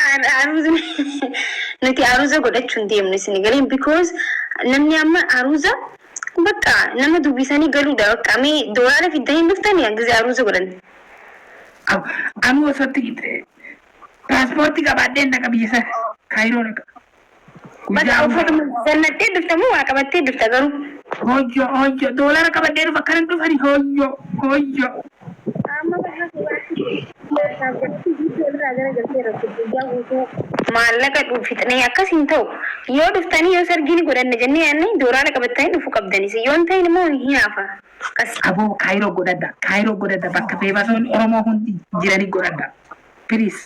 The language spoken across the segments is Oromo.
Aruuza nuti aruuza godhachuu hin deemnu, isin galeen, because namni amma aruuza bakka nama dubbisanii galuudha. Bakka mee doolaara fiddanii dhuftanii gisee aruuza godhan. Anu osootti paaspoortii qabaadheen dhaqa biyya sana, Kaayiroo dhaqa. Bakka uffatuma zannattee dhufta moo waa qabattee dhufta garuu? Hoyyo hoyyo, doolaara qabadhee dhufa, akkana dhufani, hoyyo hoyyo. Amma irraa gara galtee irratti guyyaa guutuu maallaqa fixnee akkas hin ta'u. Yoo dhuftanii, yoo sargii ni godhanna jennee yaadne, doolaara qabattanii dhufuu qabdanis. Yoo hin ta'in immoo hin hafa. Akkas. Aboo, Kaayiroo godhadha, Kaayiroo godhadha, bakka feebasoonni Oromoo hundi jiranii godhadha. Please.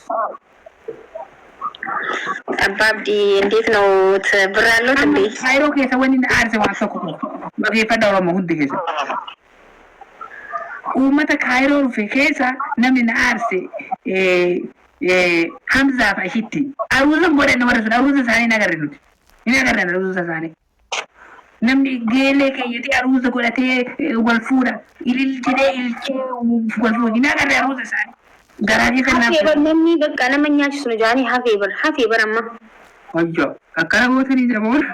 Abbaa Abdii, እንዴት ነው ብር አለዎት እንዴ? Kaayiroo keessa wanni na aarse waan tokko qofa. Dhageeffadha, Oromoo hundi keessa. Uummata Kaayiroo dhufe keessa namni na aarse Hamzaa fi Ashitti. Aruuza hin godhanne warra sun, aruuza isaanii hin agarre nuti. Hin agarre aruuza isaanii. Namni geelee keeyyatee aruuza godhatee wal fuudha. Ilil jedhee ilchee wal fuudha. Hin agarre aruuza isaanii. Garaa keessa naaf. Hafee bar, namni bakka nama nyaachisu nu jaanii hafee bar, hafee bar amma. Hoyyoo, akkana gootanii jira boona.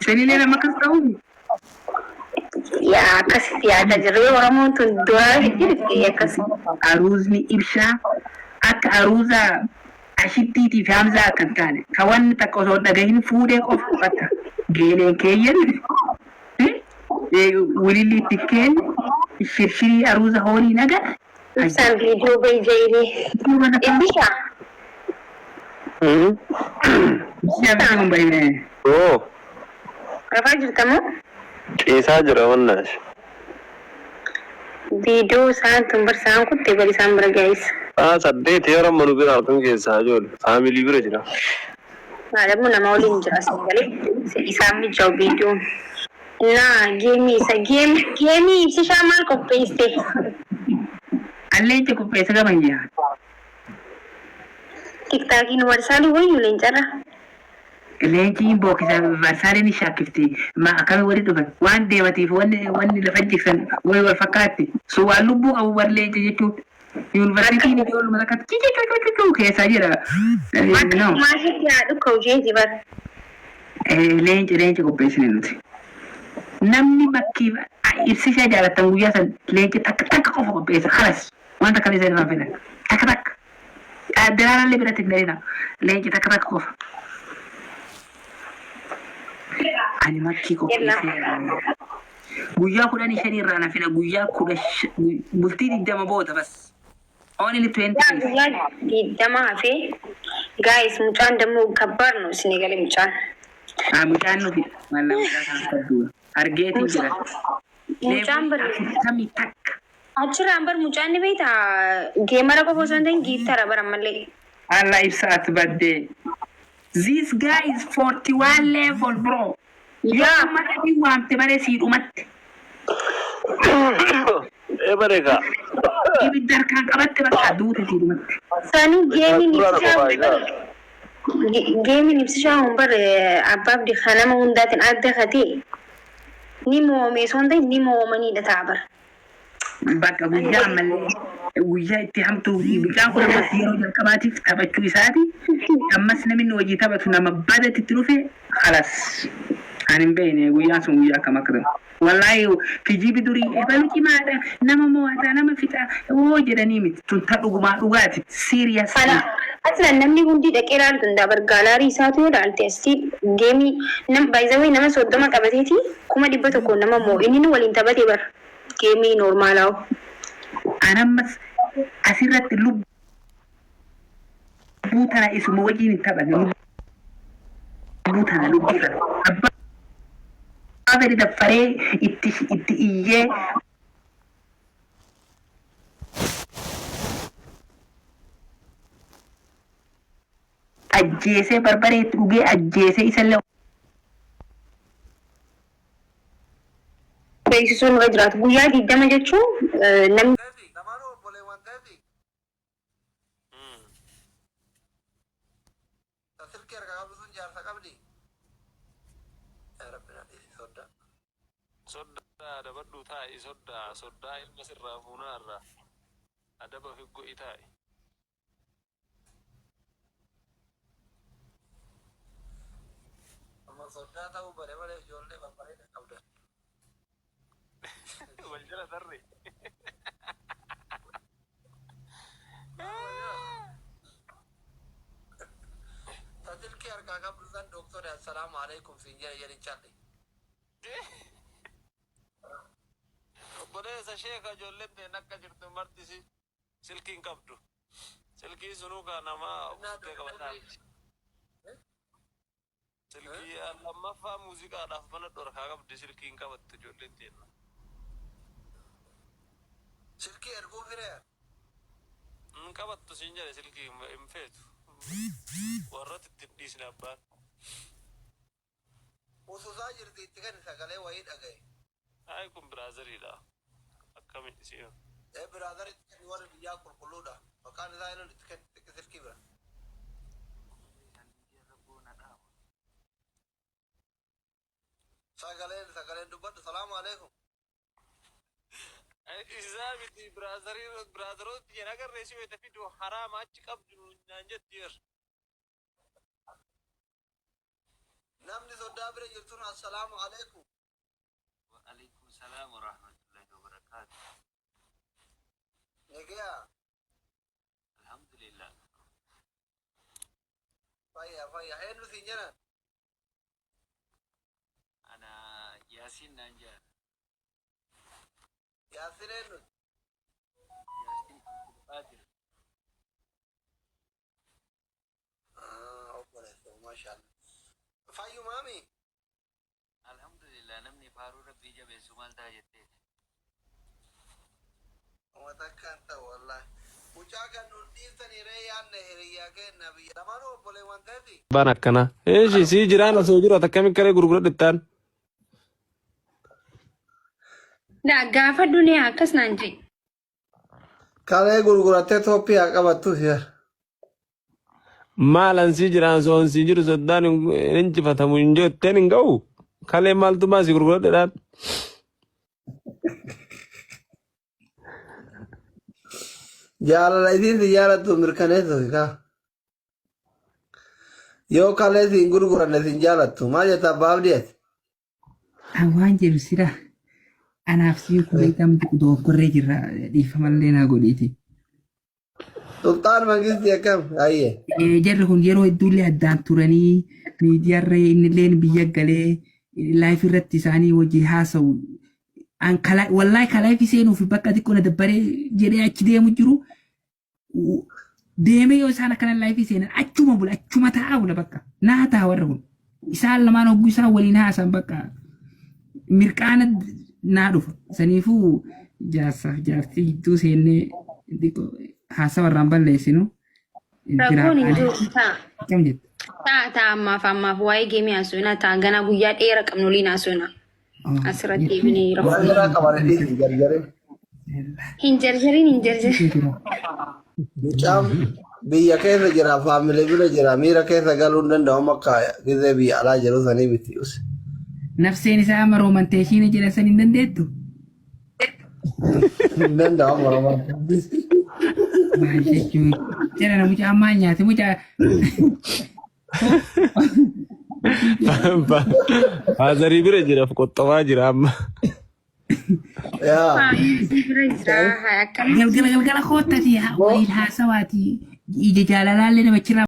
Isinillee nama akkas ta'uu. Yaa, akkasitti yaadaa jirre, Oromoon tun doolaara fiddee dhufte akkas. Aruuzni ibshaa akka aruuza Ashittiitii fi Hamzaa akka hin taane, ka wanni takka osoo hin dhagahin fuudhee qofa, bakka geeleen keeyyan, wililli itti kenne, shirshirii aruuza hoolii hin agarre. Ibsaan viidiyoo bahi jayiree. Ibsishaa. Ibshaa kun bahine. Oo. Rafaa jirta moo? Ciisaa jira wannaash. Viidiyoo isaan tun bar isaan kutte bar isaan bira gaa'is. Sa'a 8 yeroo amma nu bira halkan keessaa ijoollee family bira jira. Maalamu nama waliin jira sin galee isaan mijaa'u viidiyoon. Naa game isa game ibsishaa maal qopheessite? Alleenca qopheessa qaban jaa. TikTokiin warsaalii wayyuu leencarra. Leenci hin bookisa, varsaaleen hin shaakkifti. Ma akkamiin walitti dhufan? Waan deematiif wanni lafa jigsan wayi wal fakkaatti. Sun waan lubbuu qabu bar leenca jechuun. Yuunivarsiitiin ijoolluma takka cicucucucu keessaa jira. No. Maashitti haa dhukka hojeeti bar. Leenca qopheessine nuti. Namni bakkii ibsishaa jaalattan guyyaa san leenca takka takka qofa qopheessa. Halas wanta kam isa irraa fedhan. Takka takka. Daraarallee biratti hin dheerina. Leenci takka takka qofa. Ani makkii qopheessee guyyaa 15 irraa na fida, guyyaa kudha bultii 20 booda bas. Only 20 Yaa days. Guyyaa 20 hafee guys, mucaan dammoo kabbaar nu isin eegale mucaan. Ah, mucaan nu fida. Wallah, mucaa kan qabdu. Argeetiin jira. Mucaan bar 41. Achirraan bar mucaan ni beektaa, gamera qofa osoo hin ta'in giftera bar ammallee. Allah, ibsa at baddee. This guy is 41 level, bro. Yoo uummata fi waamte malee sii dhumatte. Ee, bareedaa. Ibidda harkaan qabatte, bakka duute, sii dhumatte. Sanuu gameiin Duraan ibsishaa qofaa isaa. Gameiin ibsishaa hun bar abbaa abdii kan nama hundaatiin adda katee ni mo'ame osoo hin ta'in ni mo'amaniidha ta'a bar. Bakka guyyaa ammallee guyyaa itti hamtu, mucaan kun ammas yeroo jalqabaatiif taphachuu isaati. Ammas namni inni hojii taphatu nama badatti itti dhufe halas. Ani hin beekne guyyaan sun guyyaa akkam akka ta'u. Wallaahi, kijibi durii ebalu cimaadha, nama mo'ata, nama fixa oo jedhanii miti, tun ta dhugumaa dhugaati, serious. Kana aslan namni hundi dhaqee ilaaluu danda'a bar, gallery isaatu yoo ilaalte asii game nam by the way nama 30 qabateeti 100,000 nama moo inni nu waliin taphate bar game normalaa'u. An ammas asirratti lubbuu tana isuma wajjin hin taphanne, lubbuu tana, lubbuu tana abbaa fedhe daffaree itti iyyee. Ajjeesee barbaree itti dhugee ajjeesee isallee. Beeksisuun irra jiraatu guyyaa 20 jechuun namni. Lamaanuu obboleewwan ta'eeti. Ta silkii harkaa qabdu sun jaarsa qabdi. Yaa Rabbi na dhiisi, soddaa. Soddaa adabadhu taa'i, soddaa soddaa ilma sirraa fuunaarra adaba fi go'i taa'i. Soddaa ta'uu bare malee ijoollee babbareeda qabdan. Wal jala tarree. Ta silkii harkaa qabdu san doktori assalaamu alaikum siin jedhe jedhin calli. Obboleessa sheeka ijoolleen teen akka jirtu marti si silkii hin qabdu. Silkii sunuu ka namaa fuutee qabataa miti. Silkii lammaffaa muuziqaadhaaf mana dhorkaa qabdi silkii hin qabattu ijoolleen teenna. Silkii erguu firee. Hin qabattu siin jedhe silkii hin feetu. Warratti itti hin dhiisne abbaan. Ususaa jirti itti kenni sagalee wayii dhagaye. Ayi kun biraazariidha. Akkami isiin. Ee brother itti kenni warri biyyaa qulqulluudha. Maqaan isaa eenyuun itti kenni xiqqi silkii bira. Sagaleen sagaleen dubbadhu salaamu alaikum. Isaa miti biraazarii biraazaroota tiyyan agarree si wayita fidu haraama achi qabdu naan jetti yer. Namni soddaa bira jirtun assalaamu alaikum. Wa'alaikum salam wa rahmatullahi wa barakatuh. Nagaya. Alhamdulillah. Fayya fayya eenyu siin jedhan? Ana Yasin naan jedhan. Yaasin eenyu? Yasin Abdulqaadir. Ah, obboleessa maashaallah. Fayyumaami? Alhamdulillah namni faaruu rabbii jabeessu maal ta'a jetteeti. Uma takkaan ta'u wallahi. Mucaa kan nun dhiiftanii ree yaadne hiriyyaa kenna biyya lamaanuu obboleewwan ta'eeti. Abbaan akkanaa. Eeshi sii jiraan osoo jiru ati akkamiin kalee gurguradhu ittaan. Daa gaafa duniyaa akkas naan jee. Kalee gurgurattee Itoophiyaa qabattu si'a. Maalan sii jiraan osoo hin sii jiru soddaan hin injifatamu hin jetteen hin ga'u. Kalee maaltu maasii gurguradhu dhaan. Jaalala isiin si jaalattu mirkaneessuuf kaa. Yoo kalee siin gurguranne siin jaalattu maal jetta abbaa abdii ati? An waan jedhu sila anaaf sii kun beekamtu dogoggorree jirra dhiifamallee naa godhiiti. Sultaan Mangistii akkam? Ayyee. Jarri kun yeroo hedduullee addaan turanii miidiyaarra innillee biyya galee live irratti isaanii wajji haasa'u. An wallaahi ka live seenuuf bakka xiqqoo na dabbaree jedhee achi deemu jiru. Deemee yoo isaan akkana live seenan achuma bula achuma taa'aa bula bakka naa ta'a warri kun. Isaan lamaan hogguu isaan waliin haasan bakka mirqaana naa dhufa. Saniifuu jaarsaaf jaartii gidduu seennee xiqqoo haasawa irraan balleessinu. Rakkoon hin jiru. Ta'a. Akkam jette? Ta'a ta'a ammaaf ammaaf waa'ee game haasofnaa ta'a ganaa guyyaa dheeraa qabnu waliin haasofnaa. Asirratti deebinee Waan rakkoo. biraa qaban dhiisi jarjarin. Hin jarjarin hin jarjarin. Mucaan biyya keessa jira family bira jira miira keessa galuu hin danda'u amma akka gizee biyya alaa jiru sanii miti. Nafseen isaa amma roomanteeshiin jedhan san hin dandeettu. Hin danda'u amma roman. Maal jechuun jedha mucaan maal nyaate mucaa Faazarii bira jira qoxxobaa jira amma. Yaa. Faamilii bira jira haa akkam. Galgala galgala koottati waliin haasawaati ija jaalalaallee namachirraa.